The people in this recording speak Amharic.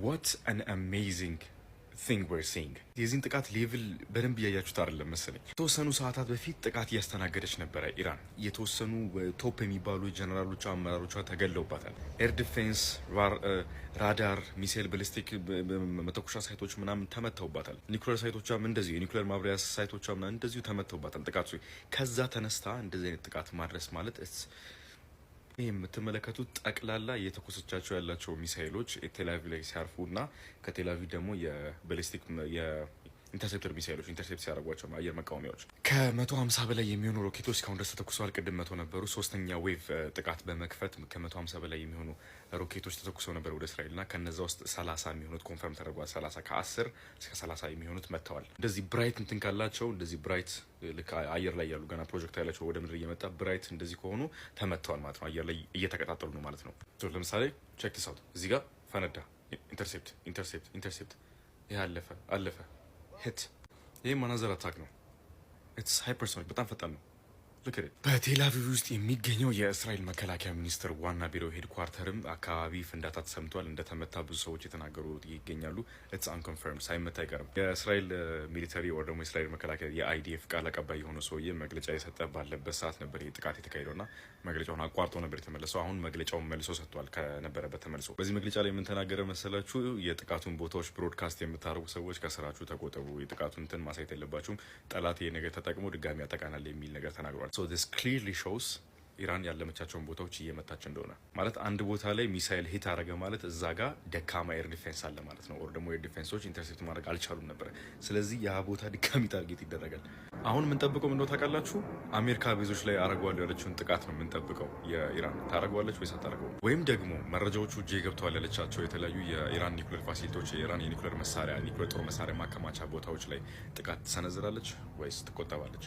What an amazing thing we're seeing። የዚህን ጥቃት level በደንብ እያያችሁት አይደለም መሰለኝ። የተወሰኑ ሰዓታት በፊት ጥቃት እያስተናገደች ነበረ ኢራን። የተወሰኑ top የሚባሉ ጀነራሎቿ፣ አመራሮቿ ተገለውባታል። Air defense፣ radar፣ ሚሳይል፣ ballistic መተኮሻ site ኦች ምናምን ተመተውባታል። Nuclear site ኦቿም እንደዚሁ፣ የኒውክሌር ማብላያ site ኦቿ ምናምን እንደዚሁ ተመተውባታል። ጥቃቱ ከዛ ተነስታ እንደዚህ አይነት ጥቃት ማድረስ ማለት ይህ የምትመለከቱት ጠቅላላ እየተኮሰቻቸው ያላቸው ሚሳይሎች ቴልአቪቭ ላይ ሲያርፉ እና ከቴልአቪቭ ደግሞ የ ballistic የ interceptor ሚሳይሎች intercept ሲያደርጓቸው አየር መቃወሚያዎች ከ150 በላይ የሚሆኑ ሮኬቶች እስካሁን ድረስ ተተኩሰዋል። ቅድም 100 ነበሩ። ሶስተኛ wave ጥቃት በመክፈት ከ150 በላይ የሚሆኑ ሮኬቶች ተተኩሰው ነበር ወደ እስራኤል እና ከነዛ ውስጥ 30 የሚሆኑት confirm ተደርጓል። 30፣ ከ10 እስከ 30 የሚሆኑት መጥተዋል። እንደዚህ bright እንትን ካላቸው፣ እንደዚህ bright ልክ አየር ላይ ያሉ ገና projectile ኣቸው ወደ ምድር እየመጣ bright እንደዚህ ከሆኑ ተመተዋል ማለት ነው። አየር ላይ እየተቀጣጠሉ ነው ማለት ነው። ለምሳሌ check this out፣ እዚህ ጋር ፈነዳ፣ intercept፣ intercept፣ intercept። ይህ አለፈ፣ አለፈ፣ hit። ይህ another attack ነው። It's hypersonic፣ በጣም ፈጣን ነው። በቴል አቪቭ ውስጥ የሚገኘው የእስራኤል መከላከያ ሚኒስቴር ዋና ቢሮ headquarter ም አካባቢ ፍንዳታ ተሰምቷል። እንደተመታ ብዙ ሰዎች የተናገሩ ይገኛሉ። It's unconfirmed፣ ሳይመታ አይቀርም። የእስራኤል military ወይ ደግሞ የእስራኤል መከላከያ የ IDF ቃል አቀባይ የሆነ ሰውዬ መግለጫ የሰጠ ባለበት ሰዓት ነበር ይህ ጥቃት የተካሄደውና መግለጫውን አቋርጦ ነበር የተመለሰው። አሁን መግለጫውን መልሶ ሰጥቷል ከነበረበት ተመልሶ። በዚህ መግለጫ ላይ ምን ተናገረ መሰላችሁ? የጥቃቱን ቦታዎች broadcast የምታደርጉ ሰዎች ከስራችሁ ተቆጠቡ፣ የጥቃቱን እንትን ማሳየት የለባችሁም፣ ጠላት ይሄ ነገር ተጠቅሞ ድጋሚ ያጠቃናል የሚል ነገር ተናግሯል። So this clearly shows ኢራን ያለመቻቸውን ቦታዎች እየመታች እንደሆነ። ማለት አንድ ቦታ ላይ ሚሳይል hit አረገ ማለት እዛ ጋር ደካማ air defense አለ ማለት ነው። Or ደግሞ air defense ኦች intercept ማድረግ አልቻሉም ነበር። ስለዚህ ያ ቦታ ድጋሚ target ይደረጋል። አሁን የምንጠብቀው ምንድነው ታውቃላችሁ? አሜሪካ base ኦች ላይ አረገዋለሁ ያለችውን ጥቃት ነው የምንጠብቀው። የኢራን ታረገዋለች ወይስ አታረገው? ወይም ደግሞ መረጃዎቹ እጄ ገብተዋል ያለቻቸው የተለያዩ የኢራን nuclear facility ዎች፣ የኢራን የኒውክሌር መሳሪያ፣ ኒውክሌር ጦር መሳሪያ ማከማቻ ቦታዎች ላይ ጥቃት ትሰነዝራለች ወይስ ትቆጠባለች?